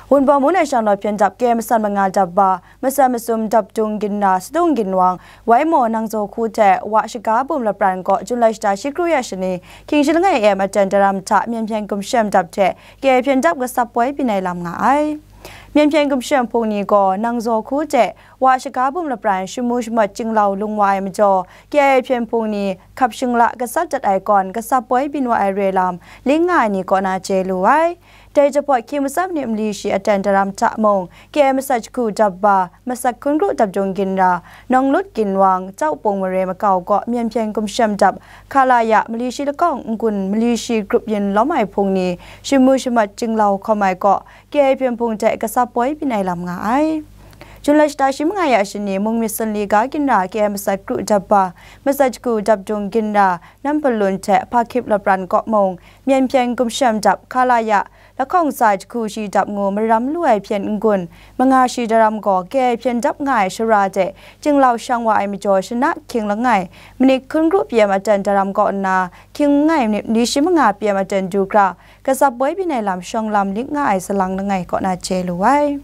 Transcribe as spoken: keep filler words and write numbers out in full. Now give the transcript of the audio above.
Wunpawng Mun ai shanglawt hpyen dap K M masat manga dap ba, masat masum dap dung ginra, sadung ginwang, Waimo Nangzaw hku hte Wa Shaga Bum lapran kaw Jun lai shata shi kru ya shani, hkying shi langai M aten daram hta myen hpyen gumshem dap hte K I hpyen dap gasap poi byin ai lam nga ai. Myen hpyen gumshem hpung ni gaw Nangzaw hku hte Wa Shaga Bum lapran shamu shamat chyinglau lung wa ai majaw, K I hpyen hpung ni hkap shingla gasat dat ai kawn gasap poi byin wa ai re lam, ling nga ai ni kaw na chye lu ai. Dai jahpawt hkying matsat manit mali shi aten daram hta mung, K I masat jahku dap ba, masat hkun kru dap dung ginra, Nawng Lut ginwang, Chau Pung mare makau kaw myen hpyen gumshem dap, Khalaya mali shi lakawng n-gun mali shi grup yin lawm ai hpung ni, shamu shamat chyinglau hkawm ai kaw, K I hpyen hpung hte gasap poi byin ai lam nga ai. Jun lai shata shi manga ya shani, Mung Myit Sanli ga ginra K I masat kru dap ba, masat jahku dap dung ginra, Nam Palun hte Hpa Hkip lapran kaw mung, myen hpyen gumshem dap, Khalaya lahkawng tsa jahku shi dap ngu maram lu ai hpyen n-gun, manga shi daram gaw K I hpyen dap nga ai shara de, chyinglau shang wa ai majaw shana hkying langai, manit hkun kru pyi ai matan daram kaw nna, hkying langai manit mali shi manga pyi ai matan du hkra, gasap poi byin ai lam shawng lam lik nga ai salang langai kaw na chye lu ai.